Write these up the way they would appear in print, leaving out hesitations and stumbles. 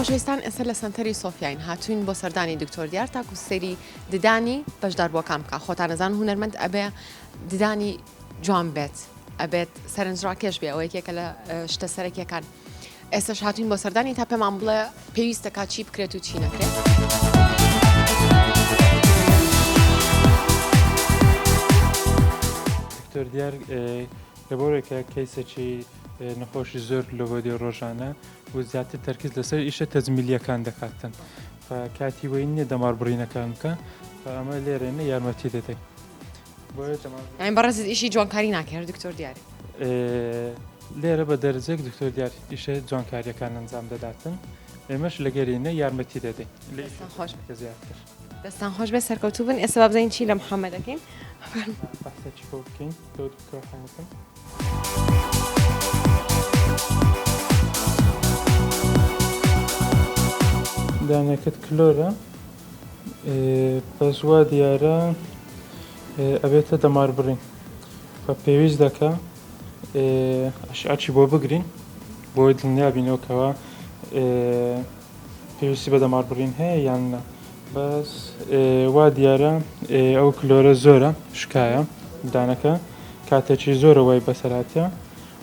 خۆشەویستان ئێستا لە سەنتەری سۆفیاین هاتوین بۆ سەردانی دکتۆر دیار تاکو سەیری ددانی بەشداربووەکان بکە خۆتانەزان هونەرمەند ئەبێ ددانی جوان بێت ئەبێت سەرنجڕاکێش بێ ئەوە یەکێکە لە شتە سەرەکیەکان ئێستش هاتوین بۆ سەردانی تا پێمان بڵێ پێویستە کا چی بکرێت و چی نەکرێت. دکتۆر دیار لەبۆرێکە کەیسەکی نەخۆشی زۆر لەبۆ دێ ڕۆژانە و زیاتر تەرکیز لەسەر ئیشە تەجمیلیەکان دەکاتن کاتی وەی نییە دەمار بڕینەکان بکە ئەمە لێرەێنە یارمەتی دەدەین یانی بەڕێزت ئیشی جوانکاری ناکەی هەر دکتۆر دیاری؟ لێرە بە دەرەجەیەک دکتۆر دیار ئیشە جوانکاریەکان ئەنجام دەداتن ئێمەش لەگەرینە یارمەتی دەدەین دەستان خۆش کە زیاتر. دەستان خۆش بێت سەرکەوتوو بن ئێستا با بزانین چی لە محەممەد دەکەین. بەحسێکی بۆ بکەین لۆ دکتۆر حەمەکەم. دانەکەت کلۆرە بەس وا دیارە ئەبێتە دەمار بڕین و پێویست دەکا ئەشعەکی بۆ بگرین بۆی دڵنیا بینەوە کەوا پێویستی بە دەمار بڕین هەیە یان نا بەس وا دیارە ئەو کلۆرە زۆرە شکایە دانەکە کاتێکی زۆرە وای بەسەراتە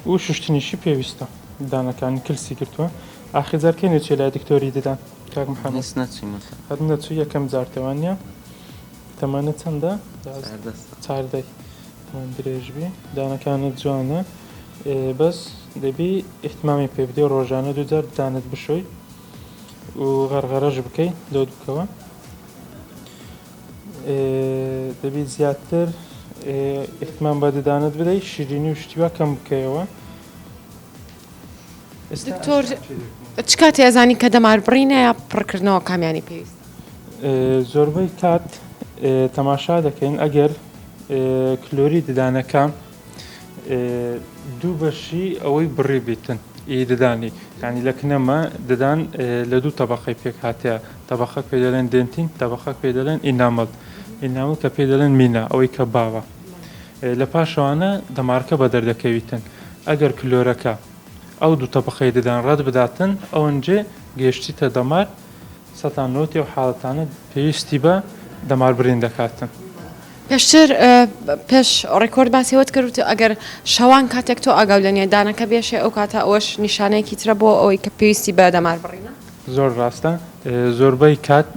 و شوشتنیشی پێویستە دانەکانی کلسی گرتووە ئاخر جار کەی نەچووی لای دکتۆری ددان کاک محەممەد هیچ نەچوومەتە هەر نەچوو یەکەم جارتە وانە تەمەنت چەندە؟ 14 ساڵ. چاردەی تەمەن درێژ بی دانەکانت جوانە بەس دەبی ئیهتمامی پێ بدەی ڕۆژانە دووجار ددانت بشۆی و غەرغەرەش بکەی لۆت بکەوە دەبی زیاتر ئیهتمام بە ددانت بدەی شیرینی و شتی وا کەم بکەیەوە. دکتۆر چ کاتێ ئەزانی کە دەمار بڕینە یا پڕکردنەوە کامیانی پێویست؟ زۆربەی کات تەماشا دەکەین ئەگەر کلۆری ددانەکە دوو بەشی ئەوەی بڕی بیتن ئی ددانی یعنی لە کنەمە ددان لە دوو تەبقەی پێک هاتەیە تەبقە پێ دەڵێن dentin تەبقە پێ دەڵێن enamel enamel کە پێ دەڵێن مینا ئەوەی کە باوە لە پاشەوانە دەمارکە بەدەر دەکەویتن ئەگەر کلۆرەکە ئەو دوو تەبقەی ددان ڕەت بداتن ئەونجێ گەیشتیتە دەمار سەتا نەوەتی ئەو حاڵەتانە پێویستی بە دەمار برین دەکاتن. پێشتر پێش record باسی ئەوەت کرد وتت ئەگەر شەوان کاتێک تۆ ئاگاو لێ نیە دانەکە بێشێ ئەو کاتە ئەوەش نیشانەیەکی ترە بۆ ئەوەی کە پێویستی بە دەمار بڕینە. زۆر ڕاستە زۆربەی کات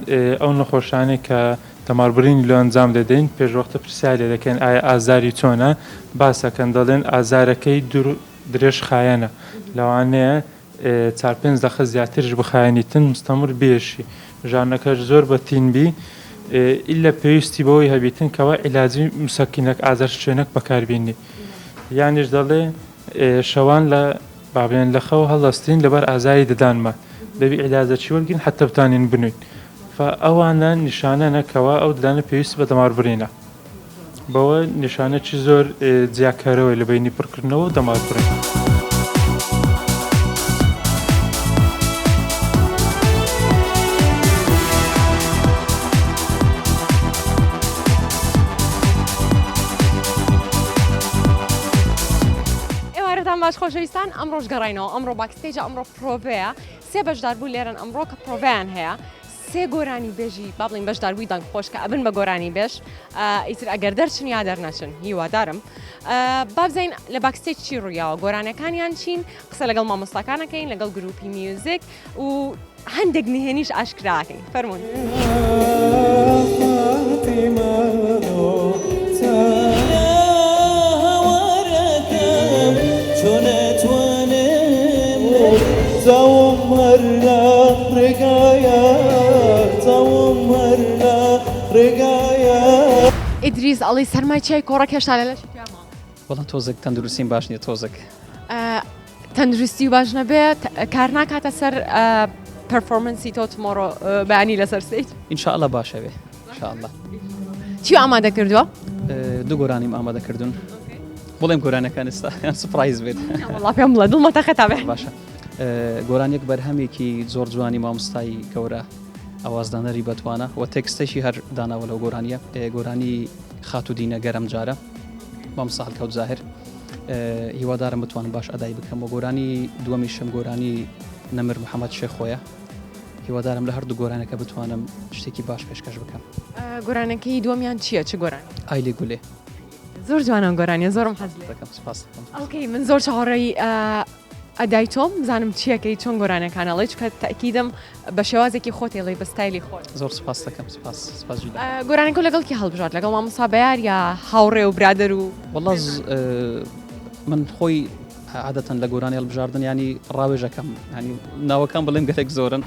ئەو نەخۆشانەی کە دەمار برینی لۆ ئەنجام دەدەین پێشوەختە پرسیار لێ دەکەین ئایا ئازاری چۆنە باسەکەن دەڵێن ئازارەکەی دوور درێژ خایەنە لەوانەیە چار پێنج دەقە زیاتریش بخایەنیتن مستەمر بێشی ژانەکەش زۆر بە تین بی ئیلا پێویستی بەوەی هەبیتن کەوا عیلاجی مسەکینەک ئازارشکێنەک بەکاربینی یانیش دەڵێ شەوان لە با بڵێن لە خەو هەڵدەستین لەبەر ئازاری ددانمان دەبی عیلاجەکی وەرگین حتا بتوانین بنوین فئەوانە نیشانەنە کەوا ئەو ددانە پێویستی بە دەمار برینە. بەوە نیشانەکی زۆر جیاکەرەوەی لە بەینی پڕکردنەوە و دەماربڕین. ئێوارەتان باش خۆشەویستان ئەمڕۆش گەڕاینەوە ئەمڕۆ backstage ە ئەمڕۆ پرۆڤەیە سێ بەشداربوو لێرەن ئەمڕۆ کە پرۆڤیان هەیە سێ گۆرانی بێژی با بڵین بەشداربووی دەنگ خۆش کە ئەبن بە گۆرانی بێژ ئیتر ئەگەر دەرچن یا دەرنەچن هیوادارم بابزین لە backstage چی ڕوویاوە گۆرانەکانیان چین قسە لەگەڵ مامۆستاکانەکەین لەگەڵ گروپی میوزیک و هەندێک نهێنیش ئاشکراکەین فەرمونون. چاوم هەر لە ڕێگایە. ئیدریس ئەڵێی سەرمای چیای کۆڕەک هێشتا لە لەشی تویا ماوە. وەڵا تۆزێک تەندروستیم باش نیە تۆزێک. تەندروستی باش نەبێ کار ناکاتە سەر performance ی تۆ tomorrow بەیانی لەسەر stage؟ ان شاء اللە باشە بێ ان شاء اللە. چی ئامادە کردووە؟ دوو گۆرانیم ئامادە کردوون بڵێم گۆرانەکان ئێستا یان surprise بێت. وەڵا پێم بڵێ دڵمە تەقێ تا بێ. باشە گۆرانیەک بەرهەمێکی زۆر جوانی مامۆستای گەورە ئاوازدانەری بەتوانە و تێکستێکی هەر داناوە لەو گۆرانیە گۆرانی خاتوو دینە گەرم جارە مامۆستا هەڵکەوت زاهر هیوادارم بتوانم باش ئەدای بکەم و گۆرانی دووەمیشم گۆرانی نەمر محەممەد شێخۆیە هیوادارم لە هەردوو گۆرانەکە بتوانم شتێکی باش پێشکەش بکەم. گۆرانەکەی دووەمیان چییە چ گۆرانی؟ ئایلی گولێ. زۆر جوانە ئەم گۆرانیە زۆرم حەز لێیە. دەکەم سپاس دەکەم. okay من زۆر چاوەڕێی ئەدای تۆم بزانم چیەکەی چۆن گۆرانیەکان ئەڵێی چونکە تەئکیدم بە شێوازێکی خۆت ئەیڵێی بە ستایلی خۆت. زۆر سپاس دەکەم سپاس سپاس جدا. گۆرانیەکەو لەگەڵ کێ هەڵبژارد لەگەڵ مامۆستا بەیار یا هاوڕێ و برادەر و وەڵا من خۆی عادەتەن لە گۆرانی هەڵبژاردن یانی ڕاوێژەکەم ینی ناوەکان بڵێم گەلێک زۆرن.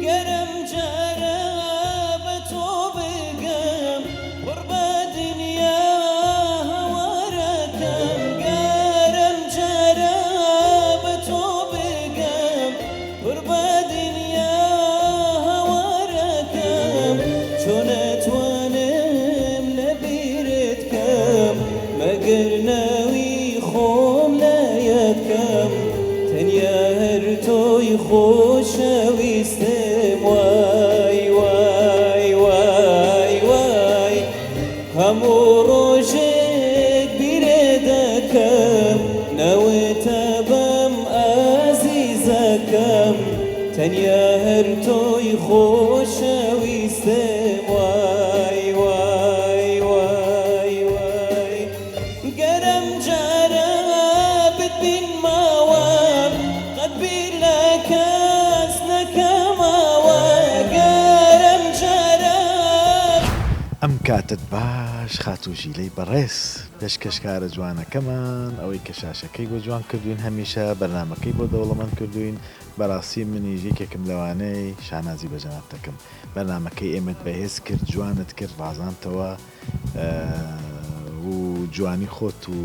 گەرم جارە بە تۆ بگەم پڕ بە دنیا هەوارەکەم گەرم جارە بە تۆ بگەم پڕ بە دنیا هاوارەکەم چۆن ئەتوانم لە بیرت کەم مەگەر ناوی خۆم لە یاد کەم تەنیا هەر تۆی خۆشەویستم وای وای وای وای هەموو ڕۆژێک بیرێ دەکەم ناوتە بەم ئازیزەکەم تەنیا هەر تۆی خۆشەویستم وای وای وای وای گەر ئەم جارە بتبینمەوە قەت بیر لە کەس نەکەمەوە گەر ئەم جارە. ئەم کاتەت باش خاتوو ژیلەی بەڕێز پێشکەشکارە جوانەکەمان ئەوەی کە شاشەکەی بۆ جوان کردوین هەمیشە بەرنامەکەی بۆ دەوڵەمەند کردوین بەڕاستی منیش یەکێکم لەوانەی شانازی بە جەنابت دەکەم بەرنامەکەی ئێمەت بەهێز کرد جوانت کرد ڕازاندتەوە و جوانی خۆت و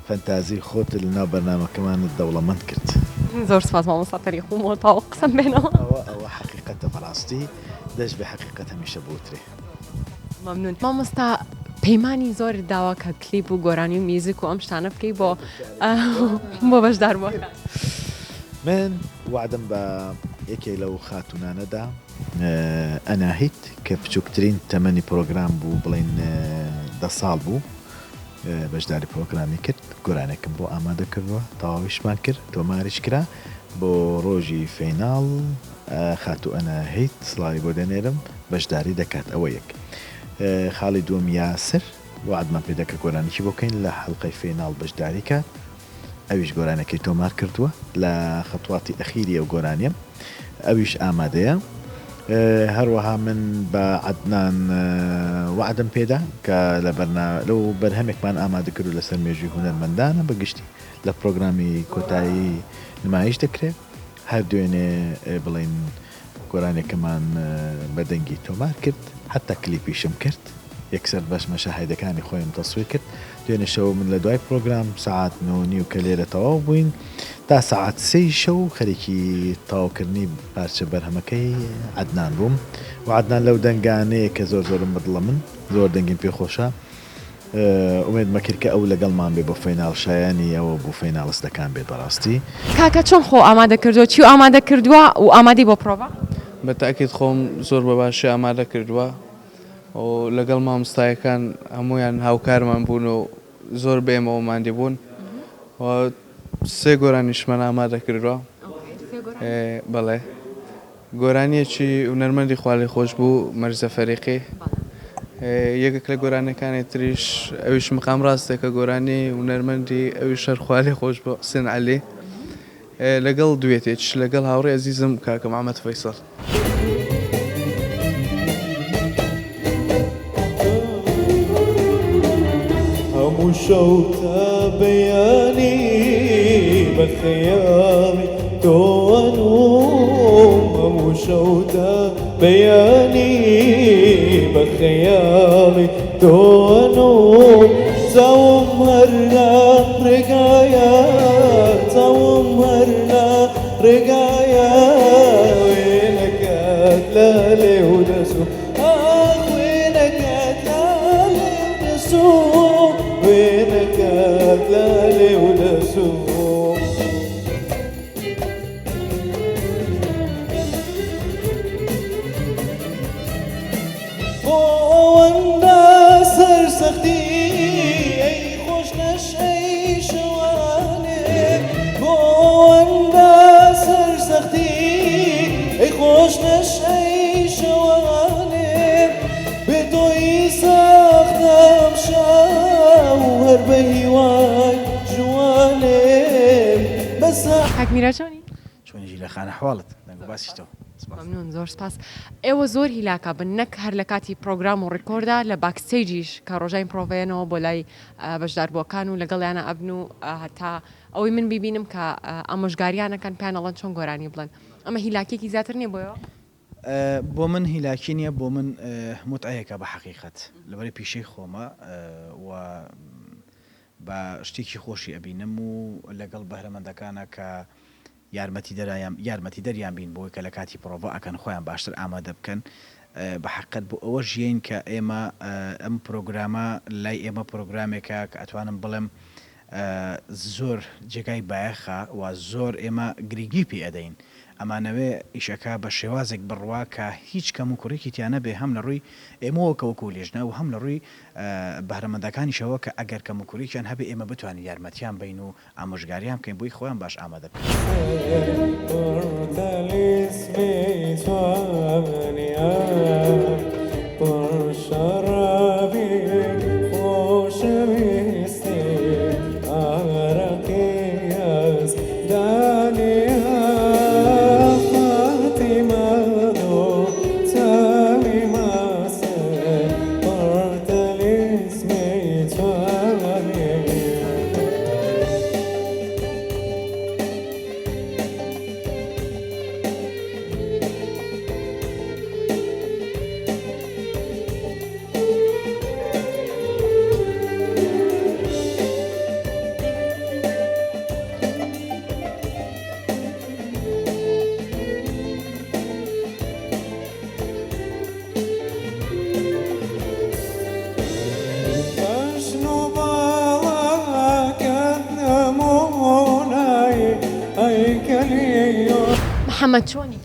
فەنتازی خۆتت لەناو بەرنامەکەمانت دەوڵەمەند کرد. زۆر سوپاس مامۆستا تەری خۆمەوە تاوە قسەم بێنەوە. ئەوە ئەوە حەقیقەتە بەڕاستی دەشبێ حەقیقەت هەمیشە بوترێ. مەمنون مامۆستا پەیمانی زۆرت داوە کە کلیپ و گۆرانی و میوزیک و ئەم شتانە بکەی بۆ بۆ بەشداربووەکان. من وەعدم بە یەکێک لەو خاتوونانە دا ئەناهید کە بچووکترین تەمەنی پرۆگرام بوو بڵێین دە ساڵ بوو بەشداری پرۆگرامی کرد گۆرانێکم بۆ ئامادە کردووە تەواویشمان کرد تۆماریش کرا بۆ ڕۆژی final خاتوو ئەناهید سڵاوی بۆ دەنێرم بەشداری دەکات ئەوە یەک خاڵی دووەم یاسر وەعدمان پێدا کە گۆرانیی بۆ بکەین لە حەڵقەی final بەشداری کات ئەویش گۆرانەکەی تۆمار کردووە لە خەتواتی ئەخیری ئەو گۆرانیە ئەویش ئامادەیە هەروەها من بە عەدنان وەعدم پێدا کە لە بەرنا لەو بەرهەمێکمان ئامادە کرد لەسەر مێژووی هونەرمەندانە بە گشتی لە پرۆگرامی کۆتایی نمایش دەکرێت هەر دوێنێ بڵێین گۆرانیەکەمان بە دەنگی تۆمار کرد حەتا کلیپیشم کرد یەکسەر بەس مەشاهیدەکانی خۆیم تەسویر کرد دوێنێ شەو من لە دوای پرۆگرام سەعات نۆ نیو کە لێرە تەواو بووین تا سەعات سێی شەو خەریکی تەواوکردنی پارچە بەرهەمەکەی عەدنان بووم و عەدنان لەو دەنگانەیە کە زۆر زۆرم بەدڵە من زۆر دەنگیم پێ خۆشە ئومێد مەکرد کە ئەو لەگەڵمان بێ بۆ final شایانی ئەوە بوو finalist ەکان بێت بەڕاستی. کاکە چۆن خۆو ئامادە کردووە چیو ئامادە کردووە و ئامادەی بۆ پرۆڤە؟ بە تاکید خۆم زۆر بە باشی ئامادە کردووە و لەگەڵ مامۆستایەکان هەموویان هاوکارمان بوون و زۆر بە ئێمەوە ماندی بوون و سێ گۆرانیشمان ئامادە کردووە بەڵێ. گۆرانیەکی هونەرمەندی خوالێخۆشبوو مەرزە فەریقی یەکێک لە گۆرانیەکانی تریش ئەویش مقام ڕاستێکە گۆرانی هونەرمەندی ئەویش هەر خوالێخۆشبوو حسێن عەلی لەگەڵ دوێتێکیش لەگەڵ هاوڕێی ئەزیزم کاکە محمد فەیسەڵ. هەموو شەو تا بەیانی بە خەیاڵی تۆ ئەنووم. شەو تا بەیانی بە خەیاڵی تۆ ئەنووم چاوم هەر لە ڕێگایە چاوم هەر لە ڕێگایە وێنەکەت لە لێو دەچوو ئاخ وێنەکەت لە لێو دەچوو وێنەکەت لە لێو دەچوو. بۆ ئەوەندە سەرسەختی ئەی خۆش نەشئەی شەوانێ بۆ ئەوەندە سەرسەختی ئەی خۆش نەشئەی شەوانێ بێ تۆی سەختە ئەم شەو هەر بە هیوای ژوانێم بەسە. کاک میرا چۆنی؟ چۆنی ژیلە خان ئەحواڵت؟ دەنگ و باسی تۆ. سپاس. مەمنون زۆر سپاس. ئێوە زۆر هیلاکە بن نەک هەر لە کاتی پرۆگرام و record ا لە backstage یش کە ڕۆژانی پرۆڤەیەنەوە بۆ لای بەشداربووەکان و لەگەڵیانە ئەبن و هەتا ئەوەی من بیبینم کە ئامۆژگاریان ئەکەن پێیان ئەڵێن چۆن گۆرانی بڵێن ئەمە هیلاکیەکی زیاتر نیە بۆ ئێوە؟ بۆ من هیلاکی نیە بۆ من موتعەیەکە بە حەقیقەت لەبەرئ پیشەی خۆمە و بە شتێکی خۆشی ئەبینم و لەگەڵ بەهرەمەندەکانە کە یارمەتیدەریان بین بۆی کە لە کاتی پڕۆڤە ئەکەن خۆیان باشتر ئامادە بکەن بە حەقیقەت بۆ ئەوە ژیەین کە ئێمە ئەم پرۆگرامە لای ئێمە پرۆگرامێکە کە ئەتوانم بڵێم زۆر جێگای بایەخە و زۆر ئێمە گرینگی پێ ئەدەین ئەمانەوێ ئیشەکە بە شێوازێک بڕوا کە هیچ کەموکوڕیکی تیا نەبێ هەم لە ڕووی ئێمەوە کە وەکوو لیژنە و هەم لە ڕووی بەهرەمەندەکانیشەوە کە ئەگەر کەموکوڕیەکیان هەبێ ئێمە بتوانین یارمەتیان بەین و ئامۆژگاریان بکەین بۆی خۆیان باش ئامادە بکەن. محەممەد چۆنی؟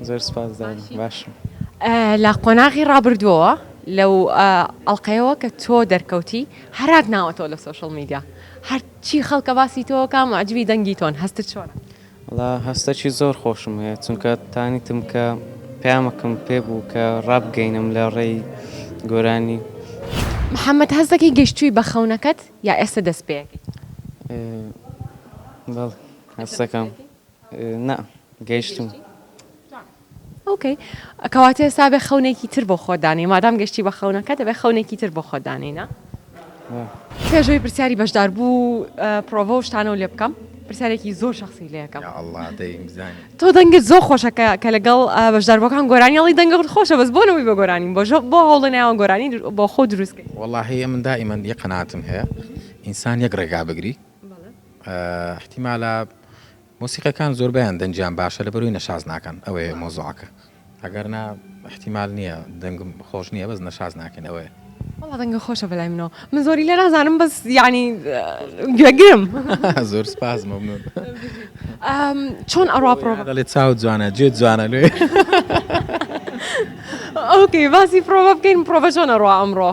زۆر سپاس دایم باشم. لە قۆناغی ڕابردووەوە لەو ئەڵقەیەوە کە تۆ دەرکەوتی هەرات ناوەتەوە لە social media هەرچی خەڵکە باسی تۆکە معجبی دەنگی تۆن هەستت چۆنە؟ وەڵا هەستەکی زۆر خۆشم هەیە چونکە تانیتم کە پەیامەکم پێ بوو کە ڕابگەینم لە ڕێی گۆرانی. محەمەد هەست دەکەی گەیشتووی بە خەونەکەت یا ئێستا دەست پێ ئەکەی؟ بەڵێ هەست دەکەم نا گەیشتووم. okay کەواتە ئێستا بێ خەونێکی تر بۆ خۆت دانێی مادام گەشتی بە خەونەکە دەبێ خەونێکی تر بۆ خۆت دانێی نا؟ پێش ئەوەی پرسیاری بەشداربوو پرۆڤە و شتانەو لێ بکەم پرسیارێکی زۆر شەخسی لێ ئەکەم. یا ئەڵا دەی بزانین. تۆ دەنگت زۆر خۆشە کە کە لەگەڵ بەشداربووەکان گۆرانی ئەڵێی دەنگت خۆشە بەس بۆ نەبووی بە گۆرانی بۆ بۆ هەوڵ نایەوە گۆرانی بۆ خۆت دروست کەی؟ وەڵاهی ئەمن دائیمەن یەک قەناعەتم هەیە ئینسان یەک ڕێگا بگری ئیحتیمالە مۆسیقەکان زۆربەیان دەنگیان باشە لەبەرئەوەی نەشاز ناکەن ئەوەیە مەوزوعەکە ئەگەر نا احتیمال نییە دەنگم خۆش نییە بەس نەشاز ناکەن ئەوەیە. وەڵا دەنگە خۆشە بەلای منەوە من زۆری لێ نازانم بەس یانی گوێگرم. زۆر سپاس مەمنون. چۆن ئەڕوا پرۆڤە؟ دەڵێ چاوت جوانە گوێت جوانە لێ. okay باسی پرۆڤە بکەین پرۆڤە چۆن ئەڕوا ئەمڕۆ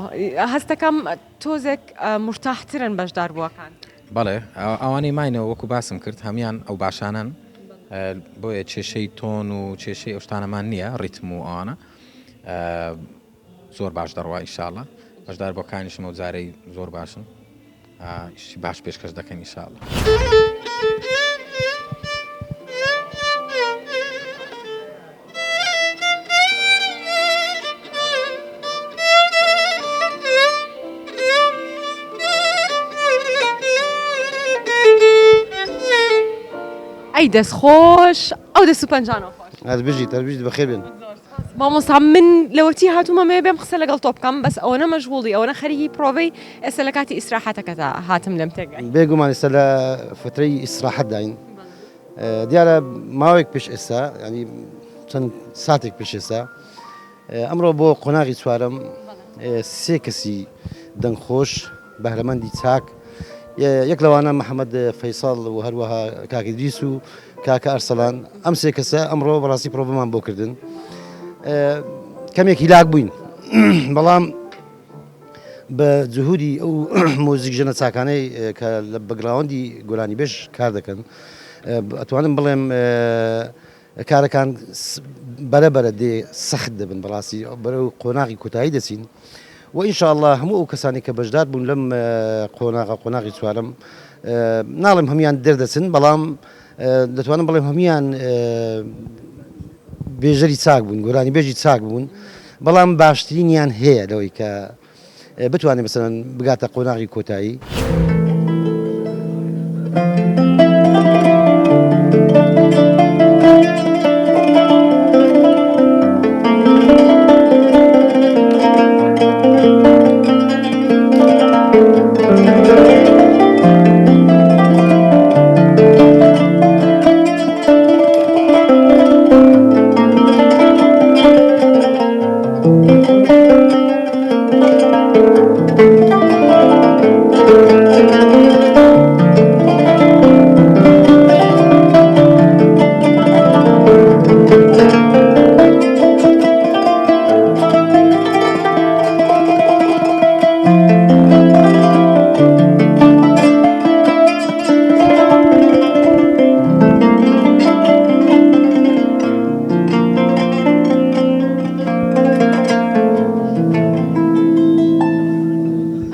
هەستەکەم تۆزێک مورتاحترن بەشداربووەکان. بەڵێ ئەوانەی ماینەوە وەکو باسم کرد هەموان ئەو باشانەن بۆیە کێشەی tone و کێشەی ئەو شتانەمان نییە ڕیتم و ئەوانە زۆر باش دەڕوا ئیشاڵە بەشدار بۆکانیشم ئەو جارەی زۆر باشن باش پێشکەش دەکەن ئیشاڵە. ئەی دەست خۆش ئەو دەست و پەنجانەوە خۆش. هەر بژیت هەر بژیت بەخێر بێن. مامۆستا من لەوەتی هاتوومە مەیە بێم قسە لەگەڵ تۆ بکەم بەس ئەوەنە مەشغوڵی ئەوەنە خەریکی پرۆڤەی ئێستا لە کاتی ئیسراحەتەکەتا هاتم لێم تێگەی. بێگومان ئێستا لە فترەی ئیسراحەتداین دیارە ماوەیەک پێش ئێستا ینی چەند ساتێک پێش ئێستا ئەمڕۆ بۆ قۆناغی چوارەم سێ کەسی دەنگخۆش بەهرەمەندی چاک یەک لەوانە محەممەد فەیسەڵ و هەروەها کاک ئیدریس و کاکە ئەرسەلان ئەم سێ کەسە ئەمڕۆ بەڕاستی پرۆڤەمان بۆ کردن کەمێک هیلاک بووین بەڵام بە جهودی ئەو مۆزیکژەنە چاکانەی کە لە background ی گۆرانی بێژ کار دەکەن ئەتوانم بڵێم کارەکان بەرە بەرە دێ سەخت دەبن بەڕاستی بەرەو قۆناغی کۆتایی دەچین و ان شاء اللە هەموو ئەو کەسانی کە بەشدار بوون لەم قۆناغە قۆناغی چوارەم ناڵێم هەموان دەردەچن بەڵام دەتوانم بڵێم هەموان بێژەری چاک بوون گۆرانی بێژی چاک بوون بەڵام باشترینیان هەیە لەوەی کە بتوانێت مەسەلەن بگاتە قۆناغی کۆتایی.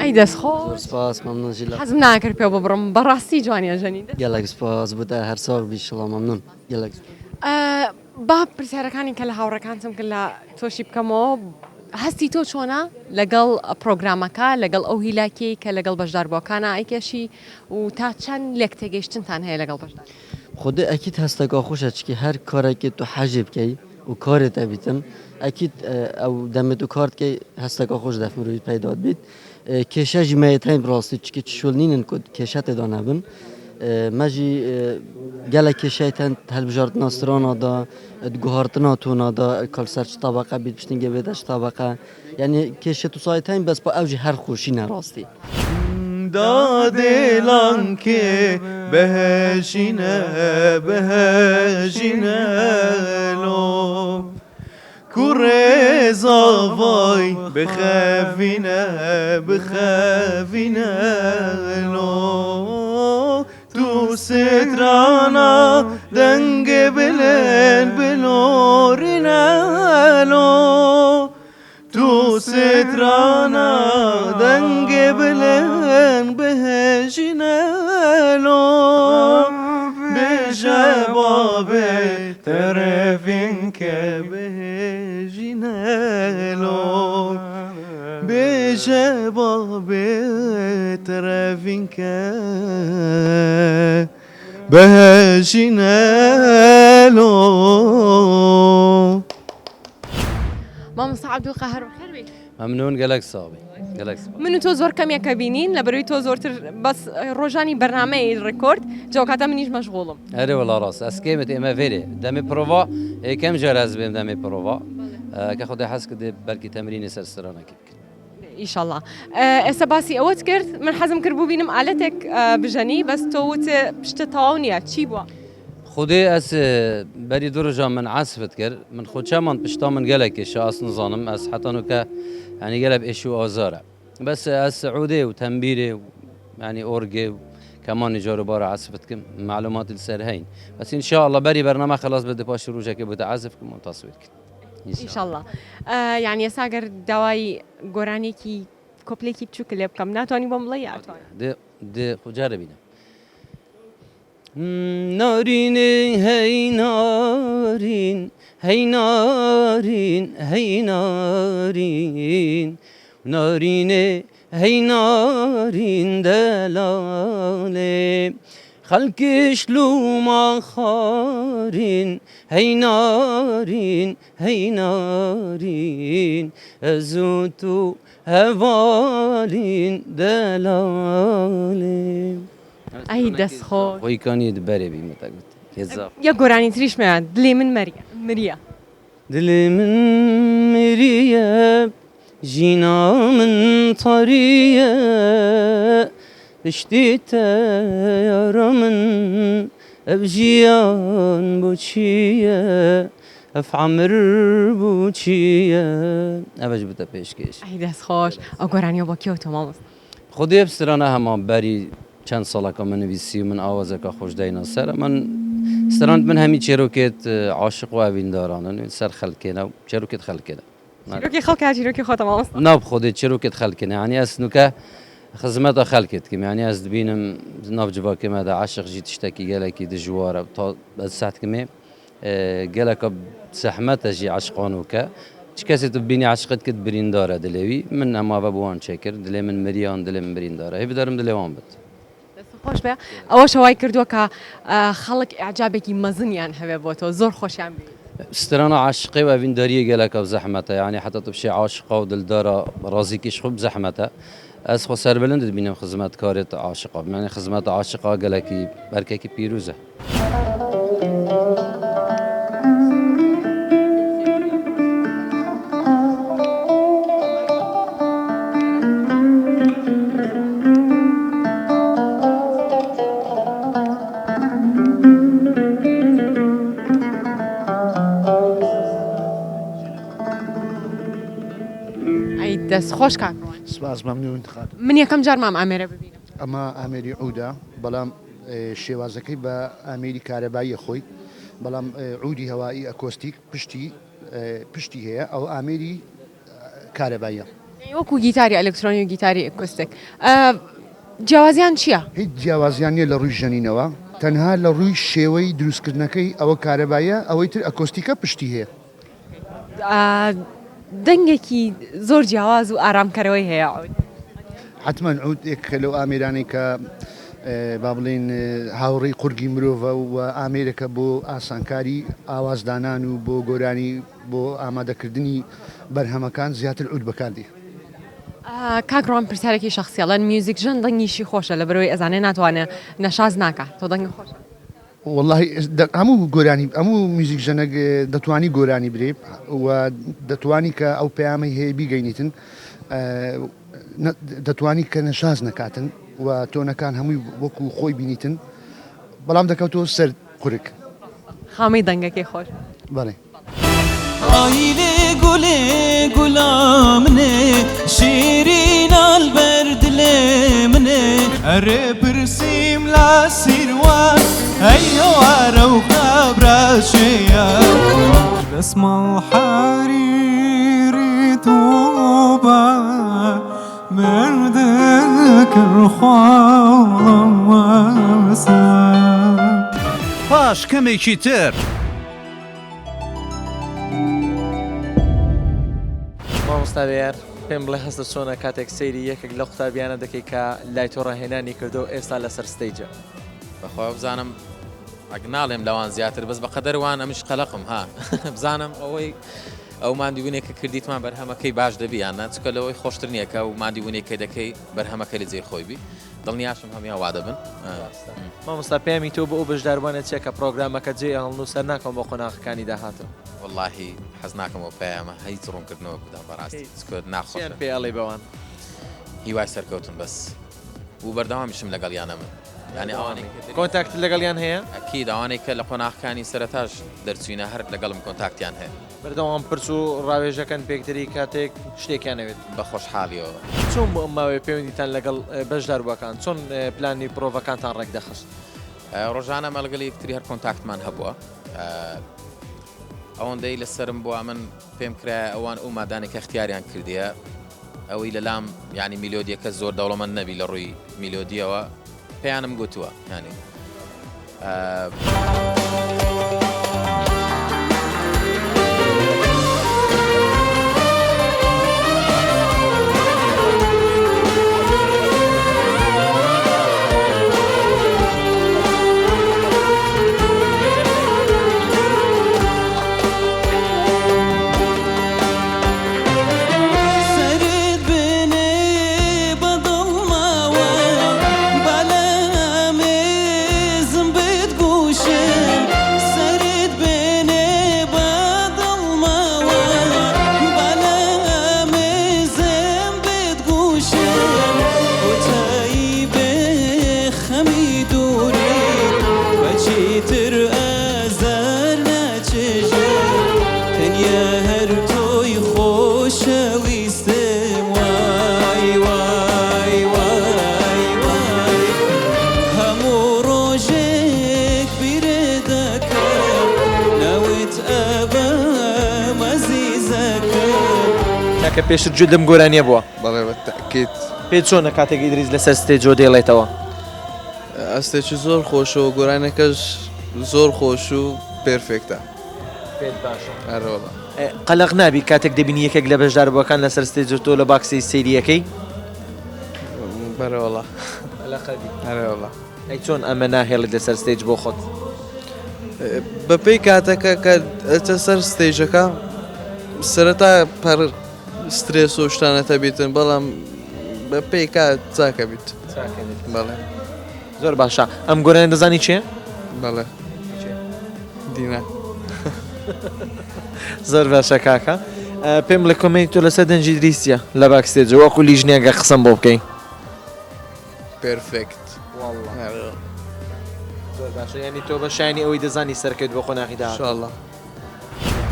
ئەی دەست خۆش زۆر سپاس مەمنون ژیلا حەزم ناکرد پێ ببڕم بەڕاستی جوانیە ژەنی دەست گەلەک سپاس بۆ تە هەر ساغ بی شڵا مەمنون گەلەک سپاس. با پرسیارەکانی کە لە هاوڕێکانتم کرد لە تۆشی بکەمەوە هەستی تۆ چۆنە لەگەڵ پرۆگرامەکە لەگەڵ ئەو هیلاکیەی کە لەگەڵ بەشداربووەکانا ئەیکێشی و تا چەند لێکتێگەیشتنتان هەیە لەگەڵ بەشدار خودێ ئەکید هەستەکا خوشە چکی هەر کارەکێ تو حەژێ بکەی و کارێ تە بیتن ئەکید ئەو دەمێ تو کار دکەی هەستەکا خوش دەف مروی پەیدات بیت کێشە ژی مەیەت هەین بڕاستی چکی چشول نینن کو کێشە تێدا نەبن مەژی گەلە کێشەی تەن هەلبژاردنا سترانا دا گوهارتنا تۆنا دا کال سەر چ تەبەقە بیت پشتنگێ بێتە چ تەبەقە یعنی کێشە تو سایت هەین بەس پا ئەو ژی هەر خۆشی نەڕاستی. دادێ لانکێ بهژینە بهژینە لۆ کوڕێ زاڤای بخەڤینە بخەڤینە لۆ تو سترانا دەنگێ بلێن بلۆرینە لۆ تو سترانا دەنگێ بلێن بهێژینە لۆ بێژە بابێ تەرەفین کە بهێژینە لۆ بێژە بابێ تەرەفین کە بهێژینە لۆ. مامۆستا عەبدولقاهر بەخێر بێیت. مەمنون گەلەک ساغ بی گەلەک سپاس. من و تۆ زۆر کەم یەکە بینین لەبەرەوەی تۆ زۆرتر بەس ڕۆژانی بەرنامەی ڕێکۆرد جا ئەوکاتە منیش مەشغوڵم. ئەرێ وەڵا ڕاستە ئەس کێمت ئێمە ڤێرێ دەمێ پرۆڤا یەکەم جار ئەز بێم دەمێ پرۆڤا کە خودای حەز کرد دێ بەلکی تەمرینی سەر سترانەکی بکەین. ئیشەڵا ئێستا باسی ئەوەت کرد من حەزم کرد ببینم ئالەتێک بژەنی بەس تۆ وت پشتت تەواو نییە چی بووە؟ خودێ ئەس بەری دو ڕۆژا من عەسفت کرد من خۆ چەمان پشتا من گەلەک کێشا ئەس نزانم ئەس حەتا نوکە یانی گەلەک ئێش و ئازارە بەس ئەس عودێ و تەمبیرێ و یانی ئۆرگێ و کەمانی جار و بارە عەسفت کم معلوماتی لەسەر هەین بەس ان شاء الله بەری بەرنامە خەلاس بێت پاش ڕۆژەکە بۆتە عەزف کم و تەسویر کن ان شاء الله یانی ئێستا گەر داوای گۆرانیەکی کۆپلێکی بچووکت لێ بکەم ناتوانی بۆم بڵێی یا ئەتوانی؟ دێ دێ خۆ جارە بینە. نارینێ هەی نارین هەی نارین هەی نارین نارینێ هەی نارین دەلالێ. خەڵکیش لوما خارین هەی نارین هەی نارین ئەز و تو هەڤالین دەلالێ. ئەی دەست خۆش. خۆی کانی دبەرێ بی متە گوت هێزا. یەک گۆرانی تریشمە دلێ من مەریە مریە. دلێ من مریە ژینا من تاریە پشتی تە یارا من ئەڤ ژیان بۆ چیە ئەف عەمر بۆ چیە ئەڤەش بتە پێشکێش. ئەی دەست خۆش ئەو گۆرانیە بۆ کێ وتوە مامۆستا؟ خودێ ئەف سترانە هەما بەری چەند ساڵەکە من نویسی و من ئاوازەکە خۆش داینا سەر من سترانت من هەمی چێرۆکێت عاشق و ئەڤیندارانن سەر خەلکێنە و چێرۆکێت خەلکێنە. چیرۆکی خەڵکە چیرۆکی خۆتە مامۆستا؟ نا بخودێ چیرۆکێت خەلکێنە یانی ئەز نوکە خزمەتا خەلکێ دکم یانی ئەز دبینم ناف جڤاکێ مە دە عەشق ژی تشتەکی گەلەکی دژوارە تا ئەز سەح دکمێ گەلەکە زەحمەتە ژی عەشقانوکە چ کەسێ تو ببینی عەشقت کرد بریندارە دلێ وی من ئەماڤە بۆ وان چێ کرد دلێ من مریان دلێ من بریندارە هێڤیدارم دلێ وان بت. دەست خۆش بێ ئەوەشە وای کردووە کە خەڵک ئیعجابێکی مەزنیان هەبێ بۆ تۆ زۆر خۆشیان بوێی. سترانە عاشقێ و ئەڤینداریێ گەلەکە زەحمەتە یانی حەتا تو بشێ عاشقا و دلدارا ڕازیکیش خوب زەحمەتە ئەز خۆ سەربلند دبینم خزمەتکارێت عاشقا بم یانی خزمەت عاشقا گەلەکی ئەرکێکی پیروزە. ئەی دەست خۆش کاک ڕوان. سپاس مەمنون خاتوون. من یەکەم جار مام ئامێرە ببینم. ئەمە ئامێری عودە بەڵام شێوازەکەی بە ئامێری کارەباییە خۆی بەڵام عودی هەوایی ئەکۆستیک پشتی پشتی هەیە ئەو ئامێری کارەباییە. یانی وەکو گیتاری ئەلکترۆنی و گیتاری ئەکۆستیک جیاوازیان چییە؟ هیچ جیاوازیان نییە لە ڕووی ژەنینەوە تەنها لە ڕووی شێوەی دروستکردنەکەی ئەوە کارەباییە ئەوەی تر ئەکۆستیکە پشتی هەیە. دەنگێکی زۆر جیاواز و ئارامکەرەوەی هەیە عود. حەتمەن عود یەکێکە لەو ئامێرانەی کە با بڵێین هاوڕێی قورگی مرۆڤە و ئامێرێکە بۆ ئاسانکاری ئاوازدانان و بۆ گۆرانی بۆ ئامادەکردنی بەرهەمەکان زیاتر عود بەکاردێ. کاک ڕوان پرسیارێکی شەخسی ئەڵێن میوزیکژەن دەنگیشی خۆشە لەبەرئەوەی ئەزانێ ناتوانێ نەشاز ناکا تۆ دەنگت خۆشە؟ وەڵاهی هەموو گۆرانی هەموو میوزیک ژەنەک دەتوانی گۆرانی برێ و دەتوانی کە ئەو پەیامەی هەیە بیگەینیتن دەتوانی کە نەشاز نەکاتن و تۆنەکان هەمووی وەکو خۆی بینیتن بەڵام دەکەوتەوە سەر قورگ. خامەی دەنگەکەی خۆش. بەڵێ. ئایلێ گولێ گولا منێ شیرینە لبەر دلێ منێ. ئەرێ پرسیم لە سیروان ئەی هەوارە و خەبرە چێیە. دەسماڵ حەریری توبە مردکر خواڵم وەسە. پاش کەمێکی تر. مامۆستا بێیار پێم بڵێ هەستت چۆنە کاتێک سەیری یەکێک لەو قوتابیانە دەکەی کە لای تۆ ڕاهێنانی کردووە و ئێستا لەسەر stage ە؟ بەخوا بزانم ئەک ناڵێم لەوان زیاتر بەس بەقەدەر وان ئەمش قەلەقم ها بزانم ئەوەی ئەو ماندیبوونێک کە کردیتمان بەرهەمەکەی باش دەبی یان نا چونکە لەوەی خۆشتر نییە کە ئەو ماندیبوونێک کە دەکەی بەرهەمەکە لە جێی خۆی بی دڵنیاشم هەموان وا دەبن. مامۆستا پەیامی تۆ بۆ ئەو بەشداربووانە چیە کە پڕۆگرامەکە جێ ئەهڵن و سەرناکەون بۆ قۆناغەکانی داهاتوو؟ وەڵاهی حەز ناکەم ئەو پەیامە هیچ ڕوونکردنەوەک بدەم بەڕاستی چونکە ناخۆشە. چیان پێ ئەڵێی بەوان؟ هیوای سەرکەوتن بەس و بەردەوامیشم لەگەڵیانە من یانی ئەوانەی کە contact ت لەگەڵیان هەیە؟ ئەکید ئەوانەی کە لە قۆناغەکانی سەرەتاش دەرچووینە هەر لەگەڵم contact یان هەیە. بەردەوام پرس و ڕاوێژەکەن پێکتری کاتێک شتێکیان ئەوێت. بە خۆشحاڵیەوە. چۆن بوو ئەم ماوەیە پەیوەندیتان لەگەڵ بەشداربووەکان، چۆن پلانی پرۆڤەکانتان ڕێکدەخست؟ ڕۆژانە مە لەگەڵ یەکتری هەر contact مان هەبووە. ئەوەندەی لەسەرم بووە من پێم کرایە ئەوان ئەو مادانەی کە اختیاریان کردیە ئەوەی لەلام یانی میلۆدیەکە زۆر دەوڵەمەند نەبی لە ڕووی میلۆدیەوە پێیانم گوتووە یانی تر ئازار ناچێژم تەنیا هەر تۆی خۆشەویستم وای وای وای وای هەموو ڕۆژێک بیرت دەکەم ناوت ئەبەم ئەزیزەکەم. کاکە پێشتر گوێت لەم گۆرانیە بووە؟ بەڵێ بە تەئکید. پێت چۆنە کاتێک ئیدریس لەسەر ستەیجەوە دەیڵێتەوە؟ هەستێکی زۆر خۆشە و گۆرانیەکەش زۆر خۆش و پێرفێکتە. پێت باشە؟ ئەرێ وەڵا. قەلەق نابی کاتێک دەبینی یەکێک لە بەشداربووەکان لەسەر ستەیج و تۆ لە باکسەی سەیری ئەکەی؟ بەرێ وەڵا. قەلەق ئەبی؟ ئەرێ وەڵا. ئەی چۆن ئەمە ناهێڵیت لەسەر ستەیج بۆ خۆت؟ بەپێی کاتەکە کە ئەچە سەر ستەیجەکە سەرەتا پەر سترێس و شتانە تەبیتن بەڵام بە پێی کات چاکە بیت بەڵێ زۆر باشە ئەم گۆرانیە دەزانی چێ؟ بەڵێ دینا. زۆر باشە کاکە پێم بڵێ کۆمێنتی تۆ لەسەر دەنگی ئیدریس چیە لە backstage وەکو لیژنەیەکە قسەم بۆ بکەی؟ perfect زۆر باشە یانی تۆ بە شایانی ئەوەی دەزانی سەرکەوت بۆ قۆناغی داهاتوو. ئینشاڵڵا.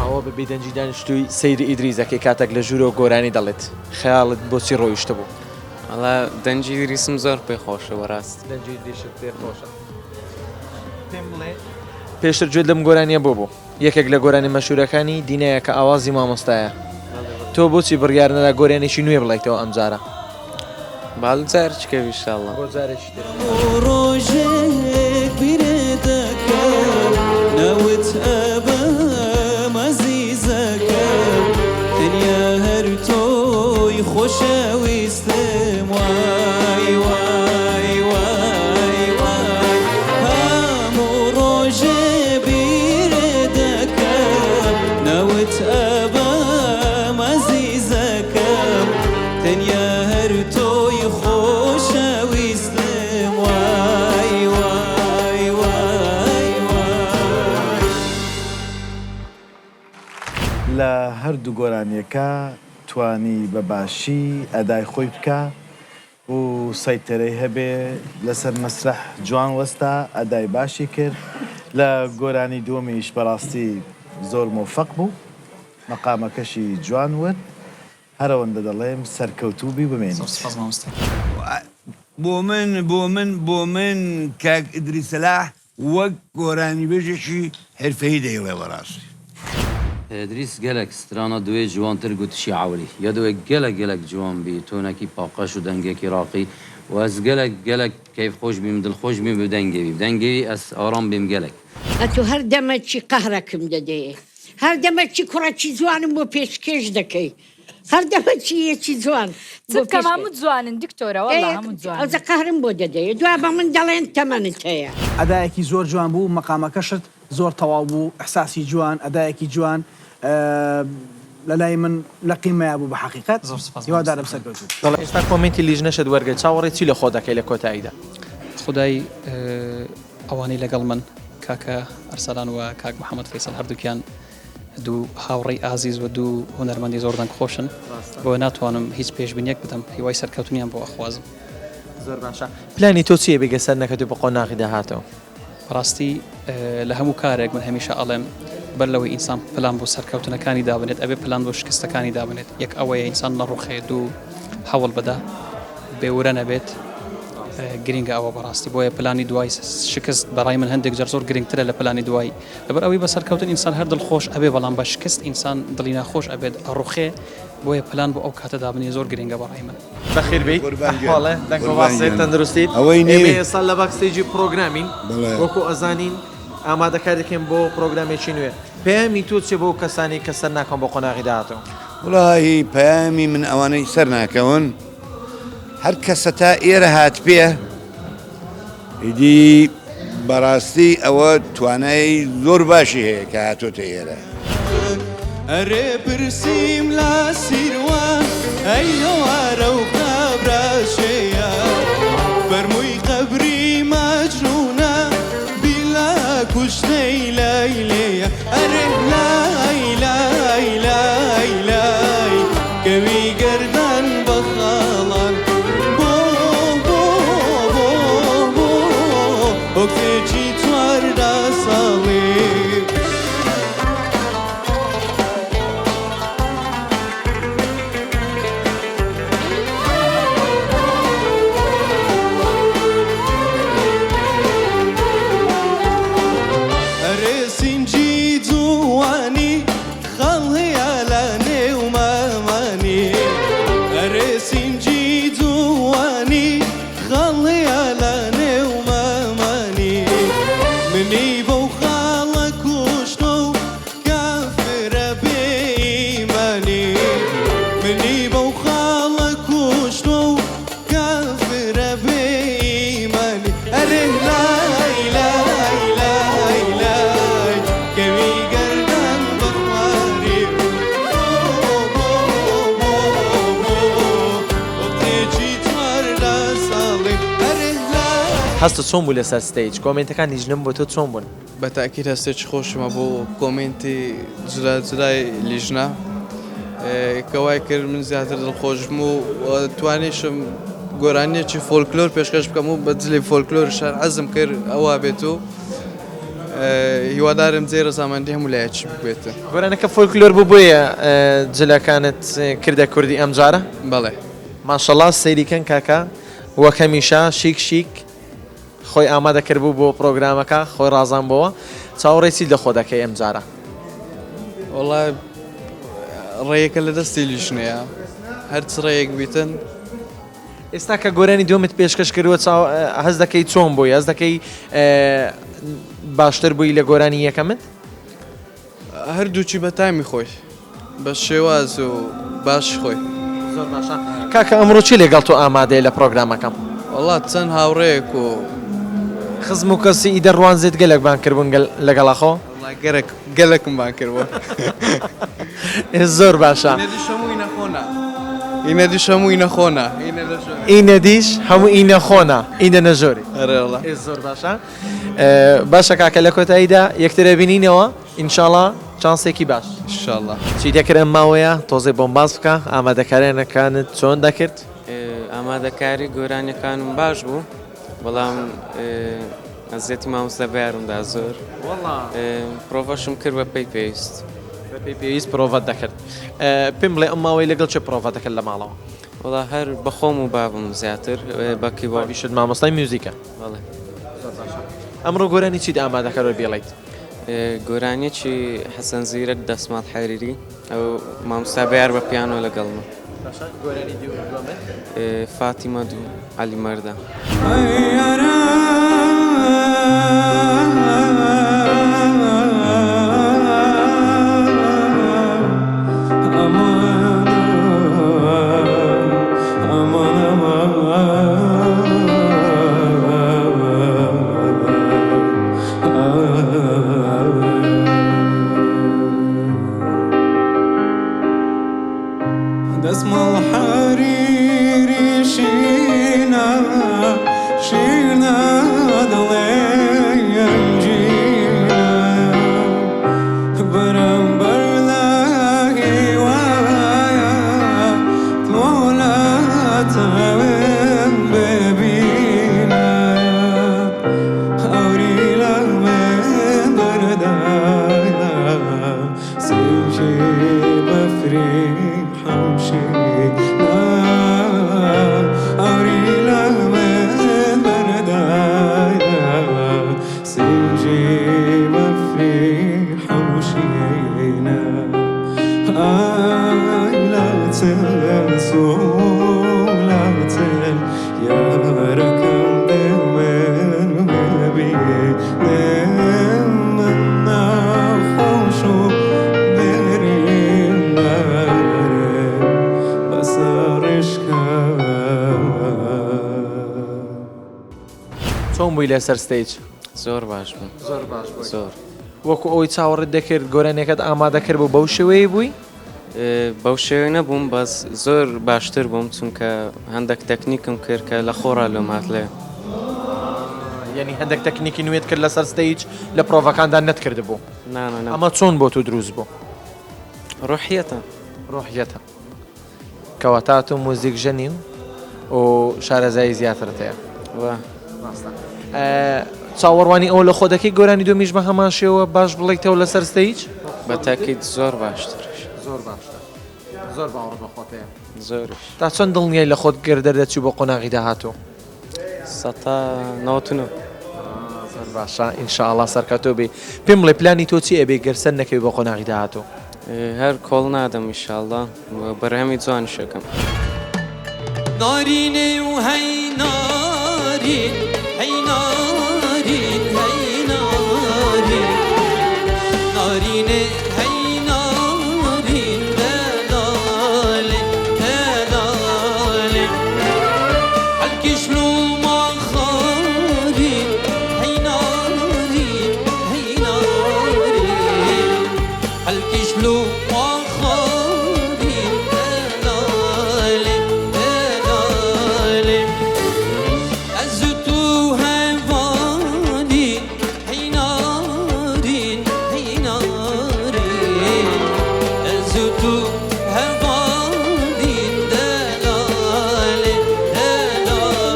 ئەوە بە بێدەنگی دانیشتووی سەیری ئیدریس دەکەی کاتێک لە ژوورەوە گۆرانی دەڵێت خەیاڵت بۆ چی ڕۆیشتبوو؟ وەڵا دەنگی ئیدریسم زۆر پێ خۆشە بەڕاست. دەنگی ئیدریست پێ خۆشە. پێم بڵێ پێشتر گوێت لەم گۆرانییە بۆ بوو؟ یەکێک لە گۆرانی مەشهورەکانی دینایە کە ئاوازی مامۆستایە. تۆ بۆچی بڕیار نەدا گۆرانیی نوێ بڵێیتەوە ئەمجارە؟ با جارێکی کە ئینشاڵڵا. بۆ جارێکی تر. ڕۆژێک بیرت دەکەم ناوت ئەبەم ئەزیزەکەم تەنیا هەر تۆی خۆشەویستم وای وای وای وای هەموو ڕۆژێ بیرت دەکەم ناوت ئەبەم ئەزیزەکەم تەنیا هەر تۆی خۆشەویستم وای وای وای وای. لە هەردوو گۆرانیەکە توانی بە باشی ئەدای خۆی بکا و سەیتەرەی هەبێ لەسەر مەسرەح جوان وەستا ئەدای باشی کرد لە گۆرانی دووەمیش بەڕاستی زۆر مۆفەق بوو مەقامەکەشی جوان وت هەرئەوەندە دەڵێم سەرکەوتوو بی و بمێنیت. زۆر سوپاس مامۆستا. بۆ من بۆ من بۆ من کاک ئیدریس سەلاح وەک گۆرانیبێژێکی حیرفەیی دەیڵێ بەڕاستی. ئیدریس گەلەک سترانا دوێ جوانتر گوتشی عەولی یا دوێ گەلەک گەلەک جوان بی تۆنەکی پاقەش و دەنگەکی ڕاقی و ئەز گەلەک گەلەک کەیف خۆش بیم دل خۆش بیم بە دەنگێ وی دەنگێ وی ئەز ئارام بیم گەلەک. ئەتو هەر دەمەکی قەهرەکم دەدەیێ هەر دەمەکی کوڕەکی جوانم بۆ پێشکێش دەکەی هەر دەمەکی یەکی جوان چ بکەم هەموو جوانن دکتۆرە وەڵا هەموو جوانن. ئەوجە قەهرم بۆ دەدەیێ دوا بە من دەڵێن تەمەنت هەیە. ئەدایەکی زۆر جوان بوو مەقامەکەشت زۆر تەواو بوو ئیحساسی جوان ئەدایەکی جوان لەلای من لە قیمەیا بوو بە حەقیقەت زۆر سوپاس مامۆستا هیوادارم سەرکەوتوو بیت. دەڵێ ئێستا کۆمێنتی لیژنەشت وەرگرت چاوەڕێی چی لە خۆت دەکەی لە کۆتاییدا؟ خودای ئەوانەی لەگەڵ من کاکە ئەرسەلان و کاک محەمەد فەیسەڵ هەردووکیان دوو هاوڕێی ئازیز و دوو هونەرمەندی زۆر دەنگ خۆشن بۆیە ناتوانم هیچ پێشبینیەک بدەم هیوای سەرکەوتنیان بۆ ئەخوازم. زۆر باشە پلانی تۆ چیە بێگە سەر نەکەوتوی بە قۆناغی داهاتوو؟ بەڕاستی لە هەموو کارێک من هەمیشە ئەڵێم بەر لەوەی ئینسان پلان بۆ سەرکەوتنەکانی دابنێت ئەبێ پلان بۆ شکستەکانی دابنێت یەک ئەوەیە ئینسان نەڕوخێ دوو هەوڵ بدا بێ ورە نەبێت گرینگە ئەوە بەڕاستی بۆیە پلانی دوای شکست بەڕای من هەندێک جار زۆر گرنگترە لە پلانی دوای لەبەر ئەوەی بە سەرکەوتن ئینسان هەر دڵخۆش ئەبێ بەڵام بە شکست ئینسان دڵی ناخۆش ئەبێت ئەڕوخێ بۆیە پلان بۆ ئەو کاتە دابنێ زۆر گرنگە بەڕای من. بەخێر بێیت ئەحواڵێ دەنگ و باسێ تەندروستیت ئەوەی نی ئێمە ئێستا لە backstage ی پرۆگرامین وەکو ئەزانین ئامادەکاری دەکەین بۆ پرۆگرامێکی نوێ پەیامی تۆ چیە بۆ کەسانی کە سەر ناکەون بۆ قۆناغی داهاتوو؟ وڵاهی پەیامی من ئەوانەی سەر ناکەون هەر کەسە تا ئێرە هاتبێ ئیدی بەڕاستی ئەوە توانای زۆر باشی هەیە کە هاتۆتە ئێرە. ئەرێ پرسیم لە سیروان ئەی هەوارە و قەبرە چێیە فەرمووی قەبری مەجنوونە بیلا کوشتەی لەیلێیە ئەرێ لای لای لای لای کەوی گەردان بە خاڵان بۆ بۆ بۆ بۆ. بۆ کچێکی 14 ساڵی. ئەرێ سینگی جوانی خاڵ هەیە لە نێو مامانی ئەرێ سینگی جوانی خاڵ هەیە لە نێو مامانی منی بەو خاڵە کوشتۆ و کافرە بێ ئیمانی منی بەو خاڵە کوشتۆ و کافرە بێ ئیمانی ئەرێ لای لای لای لای کەوی گەردان بە خواری بۆ بۆ بۆ بۆ وەختێکی 14 ساڵی ئەرێ لای. هەستت چۆن بوو لەسەر stage؟ کۆمێنتەکان لیژنەم بۆ تۆ چۆن بوون؟ بە تاکید هەستێکی خۆشم هەبوو کۆمێنتی جرا جرای لیژنە کە وای کرد من زیاتر دڵخۆش بم و توانیشم گۆرانیەکی فۆلکلۆر پێشکەش بکەم و بە جلی فۆلکلۆر شار عەزم کرد ئەوە بێت و هیوادارم جێی ڕەزامەندی هەموو لایەکی بێت. گۆرانەکە فۆلکلۆر بوو بۆیە جلەکانت کردە کوردی ئەمجارە؟ بەڵێ. ماشەڵا سەیری کەن کاکە وەک هەمیشە شیک شیک. خۆی ئامادە کردبوو بۆ پڕۆگرامەکە خۆی ڕازاندبۆوە چاوەڕێی چیت لە خۆ دەکەی ئەم جارە؟ وەڵا ڕێیەکە لە دەستی لیژنەیە هەر چ ڕێیەک بیتن. ئێستا کە گۆرانی دووەمت پێشکەش کردووە چاو هەست دەکەی چۆن بووی هەست دەکەی باشتر بووی لە گۆرانی یەکەمت؟ هەردووکی بە تامی خۆی بە شێواز و باشی خۆی. زۆر باشە کاکە ئەمڕۆ کێ لەگەڵ تۆ ئامادەیە لە پڕۆگرامەکەم؟ وەڵا چەند هاوڕێیەک و. خزم و کەسی ئیدە ڕوانزێت گەلەک بانگ کردبوون لەگەڵا خۆ؟ وەڵا گەرەک گەلەکم بانگ کردبوون. زۆر باشە. ئینە دیش هەموو ئینە خۆنا. ئینە دیش هەموو ئینە خۆنا. ئینە لە ژۆرێ. ئینە دیش هەموو ئینە خۆنا. ئینە نە ژۆرێ. ئەرێ وەڵا. ئێ زۆر باشە. باشە کاکە لە کۆتاییدا یەکتر ئەبینینەوە ئینشاڵا چانسێکی باش. ئینشاڵا. چی دەکرد ئەم ماوەیە تۆزێ بۆم باس بکە ئامادەکاریانەکانت چۆن دەکرد؟ ئامادەکاری گۆرانیەکانم باش بوو بەڵام ئەزیەتی مامۆستا بەیارم دا زۆر پرۆڤەشم کرد بە پێی پێویست. بە پێی پێویست پرۆڤەت دەکرد. پێم بڵێ ئەم ماوەی لەگەڵ کێ پرۆڤەت دەکرد لە ماڵەوە؟ وەڵا هەر بە خۆم و بابم زیاتر بە کیبۆرد. بابیشت مامۆستای میوزیکە؟ بەڵێ. زۆر باشە ئەمڕۆ گۆرانی چیت ئامادە کردوە بیڵێیت؟ گۆرانیەکی حەسەن زیرەک دەسماڵ حەریری ئەو مامۆستا بەیار بە پیانۆ لەگەڵمە. باشە گۆرانی دووەمت؟ فاتیمە دوو عەلی مەردان. دەسماڵ حەریری شینە شینە دڵێ ەنگینە بەرامبەر لە هیوایە تۆ لە چاوم ببینە ئەوری لە من بەردایە سنگی بەفری حەوشینە ئەوری لە من بەردایە سنگی بەفری حەوشینە ئای لە چل سوولاتن یارەکەم دێ من ببینێ من ناخۆش و بریندارم بەسە ڕیشکە. چۆن بووی لەسەر stage؟ زۆر باش بووم. زۆر باش بووی. زۆر. وەکو ئەوەی چاوەڕێت دەکرد گۆرانیەکەت ئامادە کرد بوو بەو شێوەیەی بووی؟ بەو شێوەیە نەبووم بەس زۆر باشتر بووم چونکە هەندێک تەکنیکم کرد کە لە خۆڕا لۆم هات لێ. یانی هەندێک تەکنیکی نوێت کرد لەسەر stage لە پرۆڤەکاندا نەتکردبوو؟ نا نا نا. ئەمە چۆن بۆ تۆ دروست بوو؟ ڕۆحیەتە. ڕۆحیەتە. کەواتە تۆ موزیکژەنی و شارەزایی زیاترت هەیە. وا. ڕاستە. چاوەڕوانی ئەوە لە خۆ دەکەی گۆرانی دووەمیش بە هەمان شێوە باش بڵێیتەوە لەسەر stage؟ بە تاکید زۆر باشتریش. زۆر باشتر. زۆر باوەڕت بە خۆت هەیە. زۆریش. تا چەند دڵنیای لە خۆت گەر دەردەچی بۆ قۆناغی داهاتوو؟ سەتا 99. زۆر باشە ان شاء اللە سەرکەوتوو بی. پێم بڵێ پلانی تۆ چی ئەبێ گەر سەر نەکەوی بۆ قۆناغی داهاتوو؟ هەر کۆڵ نادەم ان شاء اللە و بەرهەمی جوانیش ئەکەم. نارینێ و هەی نارین هەی نارین هەی نارین نارینێ هەی نارین دەلالێ دەلالێ هەلکیش لۆ ما خارین هەی نارین هەی نارین هەلکیش لۆ ما خارین دەلالێ دەلالێ ئەز و تو هەڤالین هەی نارین هەی نارین ئەز و تو هەڤالین دەلالێ دەلالێ.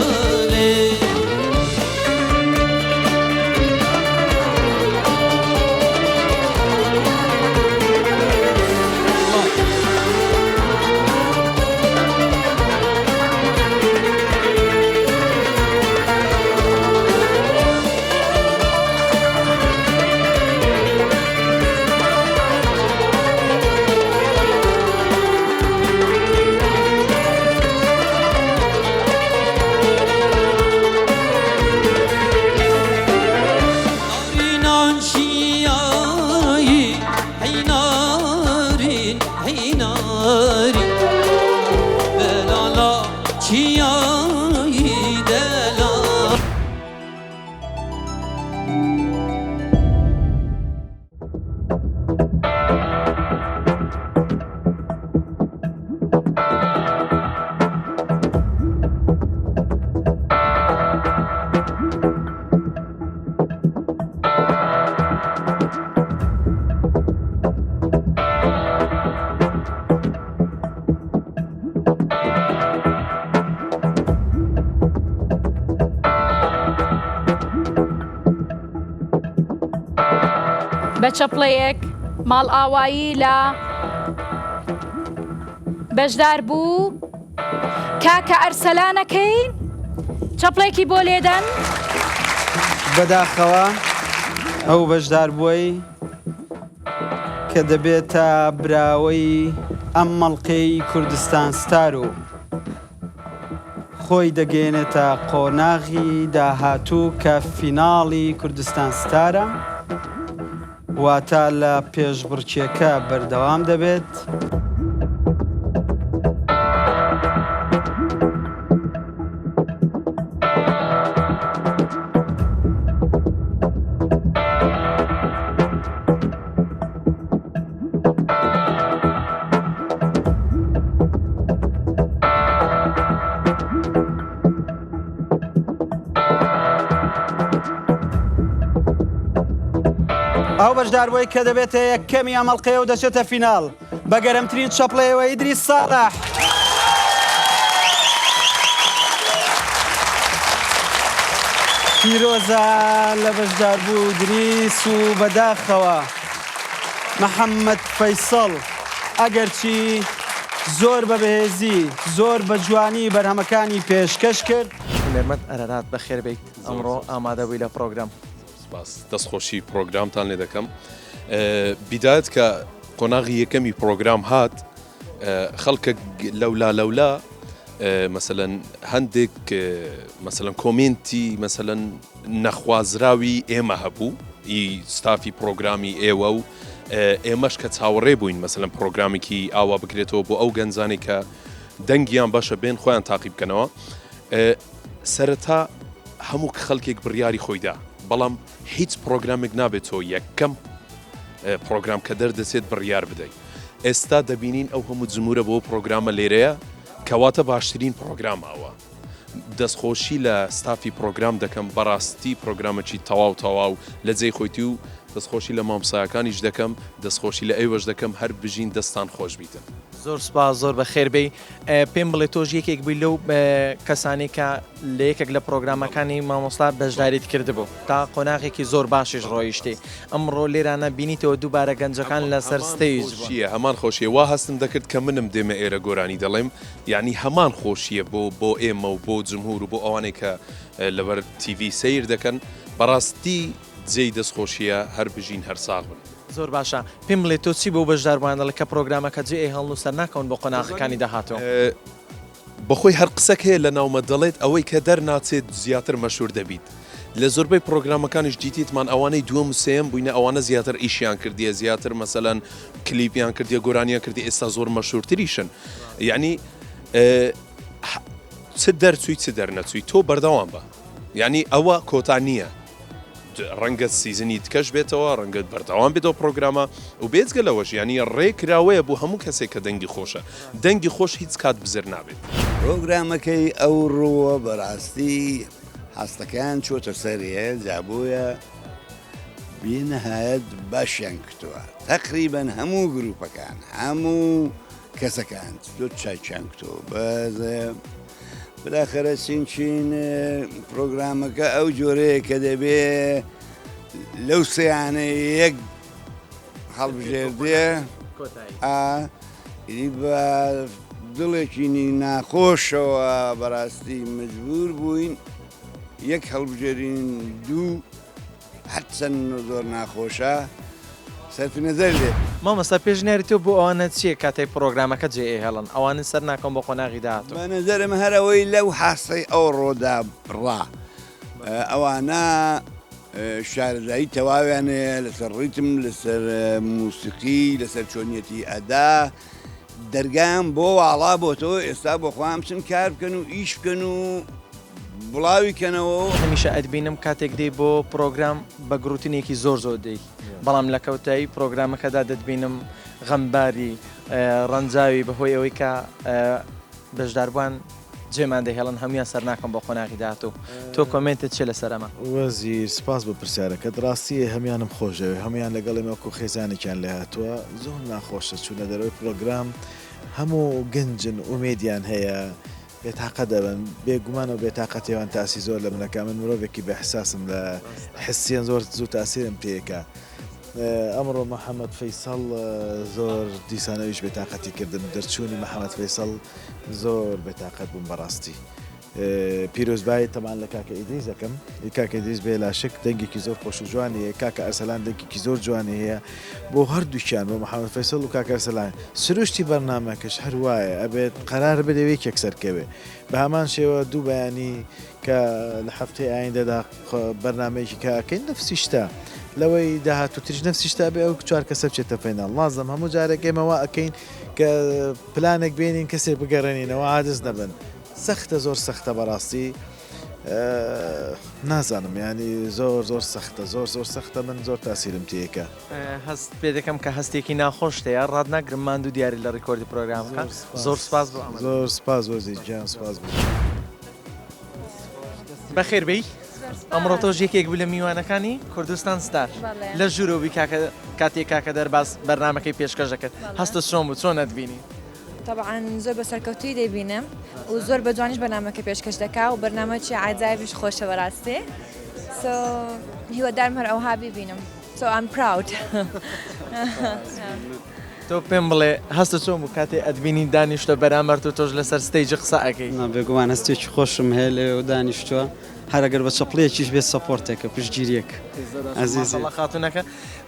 نارینان شیایی هەی نارین هەی نارین دەلالا چیایی دەلا. بە چەپڵەیەک ماڵئاوایی لە بەشدار بوو کاکە ئەرسەلانەکەین چەپڵێکی بۆ لێدەن. بەداخەوە ئەو بەشداربووەی کە دەبێتە براوەی ئەم مەڵقەی کوردستان ستار و خۆی دەگەیەنێتە قۆناغی داهاتوو کە فیناڵی کوردستان ستارە واتە لە پێشبڕکێکە بەردەوام دەبێت. ئەو بەشداربووەی کە دەبێتە یەکەمی ئەم ئەڵقەیە و دەچێتە فیناڵ بە گەرمترین چەپڵەیەوە ئیدریس ساڵح. پیرۆزە لە بەشداربوو دریس و بەداخەوە محەممەد فەیسەڵ ئەگەرچی زۆر بە بەهێزی زۆر بە جوانی بەرهەمەکانی پێشکەش کرد. هونەرمەند ئەرەرات بەخێر بێیت ئەمڕۆ ئامادە بووی لە پڕۆگرام. سپاس دەست خۆشی پڕۆگرامتان لێ دەکەم بیدایەت کە قۆناغی یەکەمی پڕۆگرام هات خەڵکە لەولا لەولا مەسەلەن هەندێک مەسەلەن کۆمێنتی مەسەلەن نەخوازراوی ئێمە هەبوو ئی ستافی پڕۆگرامی ئێوە و ئێمەش کە چاوەڕێ بووین مەسەلەن پڕۆگرامێکی ئاوا بکرێتەوە بۆ ئەو گەنجانی کە دەنگیان باشە بێن خۆیان تاقی بکەنەوە سەرەتا هەموو خەڵکێک بڕیاری خۆیدا بەڵام هیچ پڕۆگرامێک نابێت تۆ یەکەم پڕۆگرام کە دەردەچێت بڕیار بدەیت ئێستا دەبینین ئەو هەموو جمهورە بۆ پڕۆگرامە لێرەیە کەواتە باشترین پڕۆگرام ئەوە دەستخۆشی لە ستافی پڕۆگرام دەکەم بەڕاستی پڕۆگرامەکی تەواو تەواو لە جێی خۆیتی و دەستخۆشی لە مامۆستایەکانیش دەکەم دەستخۆشی لە ئێوەش دەکەم هەر بژین دەستان خۆش بیتن. زۆر سوپاس زۆر بەخێر بێی پێم بڵێ تۆش یەکێک بووی لەو کەسانەی کە لە یەکێک لە پرۆگرامەکانی مامۆستا بەشداریت کردبوو تا قۆناغێکی زۆر باشیش ڕۆیشتی ئەمڕۆ لێرانە بینیتەوە دووبارە گەنجەکان لەسەر stage بوون. هەمان خۆشیە وا هەستم دەکرد کە منم دێمە ئێرە گۆرانی دەڵێم یانی هەمان خۆشیە بۆ بۆ ئێمە و بۆ جمهور و بۆ ئەوانەی کە لەبەر تیڤی سەیر دەکەن بەڕاستی جێی دەست خۆشیە هەر بژین هەر ساغ بن. زۆر باشە پێم بڵێ تۆ چی بەو بەشداربووان دەڵێ کە پرۆگرامەکە جێ ئەیهێڵن و سەرناکەون بۆ قۆناغەکانی داهاتوو؟ بەخۆی هەر قسەک هەیە لە ناومە دەڵێت ئەوەی کە دەرناچێت زیاتر مەشهور دەبیت لە زۆربەی پرۆگرامەکانیش دیتیتمان ئەوانەی دووەم و سێیەم بووینە ئەوانە زیاتر ئیشیان کردیە زیاتر مەسەلەن کلیپیان کردیە گۆرانیان کردی ئێستا زۆر مەشهورتریشن یعنی چ دەرچووی چ دەرنەچووی تۆ بەردەوام بە یعنی ئەوە کۆتا نییە ڕەنگە season ی دکەش بێتەوە، ڕەنگە بەردەوام بێت ئەو پڕۆگرامە و بێجگە لەوەش یانی ڕێ کراوەیە بۆ هەموو کەسێک کە دەنگی خۆشە، دەنگی خۆش هیچ کات بزر نابێت. پرۆگرامەکەی ئەوڕۆ بەڕاستی هەستەکەیان چۆتە سەرێ جا بۆیە بێ نەهایەت باشیان کردووە تەقریبەن هەموو گروپەکان هەموو کەسەکان زۆر چاکیان کردووە بەس بالاخرە چین چین پرۆگرامەکە ئەو جۆرەیە کە دەبێ لەو سیانە یەک هەڵبژێردێ ئیدی بە دڵێکی ناخۆشەوە بەڕاستی مجبور بووین یەک هەڵبژێرین دوو هەرچەند زۆر ناخۆشە سەرفی نەزەر لێ. مامۆستا پێشنیاری تۆ بۆ ئەوانە چیە کاتێک پڕۆگرامەکە جێ ئەیهێڵن ئەوانە سەر ناکەون بۆ قۆناغی داهاتوو؟ بە نەزەرم هەر ئەوەی لەو حاستەی ئەوڕۆدا بڕا ئەوانە شارەزایی تەواویان هەیە لەسەر ڕیتم لەسەر موسیقی لەسەر چۆنیەتی ئەدا دەرگایان بۆ واڵا بۆتەوە ئێستا بۆ خۆیان بچن کار بکەن و ئیش بکەن و بڵاوی کەنەوە و. هەمیشە ئەتبینم کاتێک دێی بۆ پڕۆگرام بە گڕوتنێکی زۆر زۆر دێی بەڵام لە کۆتایی پڕۆگرامەکەدا دەتبینم غەمباری ڕەنجاوی بەهۆی ئەوەی کە بەشداربوان جێمان دەهێڵن هەموویان سەرناکەون بۆ قۆناغی داهاتوو تۆ comment ت چیە لەسەر ئەمە؟ وەزیر، سپاس بۆ پرسیارەکەت، ڕاستییە هەموویانم خۆش دەوێ، هەموویان لەگەڵ ئێمە وەکوو خێزانێکیان لێهاتووە، زۆر ناخۆشە چوونە دەرەوەی پڕۆگرام، هەموو گەنجن ئومێدیان هەیە، بێتاقەت دەبن، بێگومان ئەو بێتاقەتیەوان تاسی زۆر لە منەکا، من مرۆڤێکی بێ حساسم لە حسیەن زۆر زوو تاسیرم پێیەکا، ئەمڕۆ محەمەد فەیسەڵ زۆر دیسان ئەویش بێتاقەتی کردم، دەرچوونی محەمەد فەیسەڵ زۆر بێتاقەت بووم بەڕاستی. پیرۆزبایی تەبعەن لە کاکە ئیدریس دەکەم کاکە ئیدریس بێ لاشک دەنگێکی زۆر خۆش و جوانی هەیە کاکە ئەرسەلان دەنگێکی زۆر جوانی هەیە بۆ هەردووکیان بۆ محەممەد فەیسەڵ و کاکە ئەرسەلان سروشتی بەرنامەکەش هەر وایە ئەبێت قەرار بدەێ یەکێک سەرکەوێ بە هەمان شێوە دوو بەیانی کە لە هەفتەی ئایندەدا بەرنامەیەکی کە ئەکەین نەفسی شتە لەوەی داهاتووتریش نەفسی شتە ئەبێ ئەو چوار کەسە بچێتە final نازم هەموو جارێک ئێمە وا ئەکەین کە پلانێک بێنین کەسێک بگەڕێنینەوە عاجز نەبن سەختە زۆر سەختە بەڕاستی نازانم ینی زۆر زۆر سەختە زۆر زۆر سەختە من زۆر تاسیرم تێکە. هەست پێ دەکەم کە هەستێکی ناخۆشت هەیە ڕات ناگرم ماندوو دیاری لە record ی پرۆگرامەکە زۆر سپاس بۆ ئامادەبوونت. زۆر سپاس وەزیر گیان سپاس بۆ. بەخێر بێی ئەمڕۆ تۆش یەکێک بووی لە میوانەکانی کوردستان ستار لە ژوورەوە بووی کاکە کاتێک کاکە دەرباز بەرنامەکەی پێشکەش دەکرد هەستت چۆن بوو چۆن ئەتبینی؟ تەبعەن زۆر بە سەرکەوتوویی دەیبینم و زۆر بە جوانیش بەرنامەکە پێشکەش دەکا و بەرنامەکی عەجایبیش خۆشە بەڕاستی so هیوادارم هەر ئەوها بیبینم so I'm proud. تۆ پێم بڵێ هەستت چۆن بوو کاتێ ئەتبینی دانیشتوە بەرامبەرت و تۆش لەسەر stage قسە ئەکەی؟ نا بێگومان هەستێکی خۆشم هەیە لەوێوە دانیشتووە هەر ئەگەر بە چەپڵەیەکیش بێت support ێکە پشتگیریەک ئەزیزی. ماشاءاللە خاتوونەکە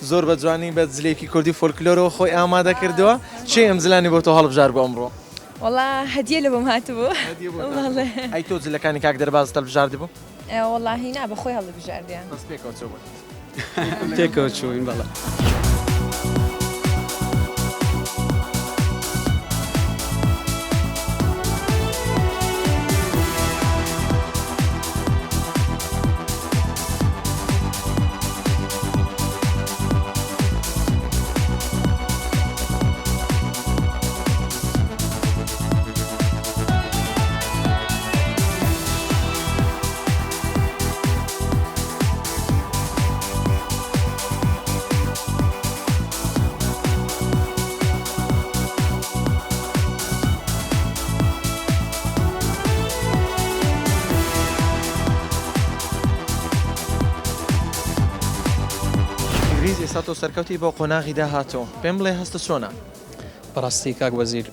زۆر بە جوانی بە جلێکی کوردی فۆلکلۆرەوە خۆی ئامادە کردووە کێ ئەم جلانی بۆ تۆ هەڵبژارد بۆ ئەمڕۆ؟ وەڵا هەدیە لە بۆم هاتبوو. هەدیە بۆت هاتبوو. ئەی تۆ جلەکانی کاک دەربازت هەڵبژاردبوو؟ وەڵاهی نا بە خۆی هەڵیبژاردیان. بەس پێکەوە چووبوون. پێکەوە چووین بەڵێ. ئیدریس ئێستا تۆ سەرکەوتی بۆ قۆناغی داهاتوو پێم بڵێ هەستت چۆنە؟ بەڕاستی کاک وەزیر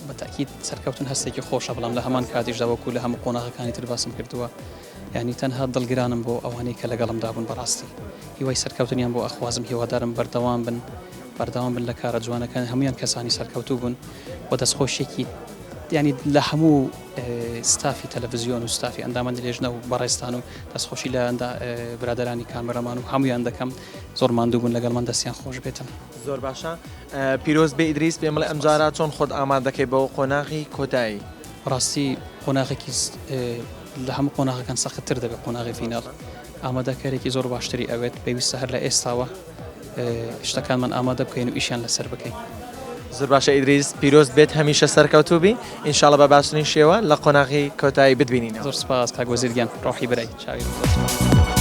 بە تەئکید سەرکەوتن هەستێکی خۆشە بەڵام لە هەمان کاتیشدا وەکو لە هەموو قۆناغەکانی تر باسم کردووە یانی تەنها دڵگرانم بۆ ئەوانەی کە لەگەڵمدا بوون بەڕاستی هیوای سەرکەوتنیان بۆ ئەخوازم هیوادارم بەردەوام بن بەردەوام بن لە کارە جوانەکان هەمویان کەسانی سەرکەوتوو بوون و دەستخۆشیەکی یانی لە هەموو ستافی تەلەڤزیۆن و ستافی ئەندامانی لێژنە و بەڕێزتان و دەستخۆشی لە برادەرانی کامێرەمان و هەمویان دەکەم زۆر ماندوو بوون لەگەڵمان دەستیان خۆش بێتن. زۆر باشە پیرۆز بێ ئیدریس پێم بڵێ ئەمجارە چۆن خۆت ئامادە دەکەی بۆ قۆناغی کۆتایی؟ بەڕاستی قۆناغێکی لە هەموو قۆناغەکان سەختتر دەبێت قۆناغی فیناڵ ئامادەکارێکی زۆر باشتری ئەوێت پێویستە هەر لە ئێستاوە شتەکانمان ئامادە بکەین و ئیشیان لەسەر بکەین. زۆر باشە ئیدریس پیرۆز بێت هەمیشە سەرکەوتوو بی ان شاءاللە بە باشترین شێوە لە قۆناغی کۆتایی بتبینینەوە. زۆر سپاس کاک وەزیر گیان ڕۆحی برای چاوی زۆر سپاس.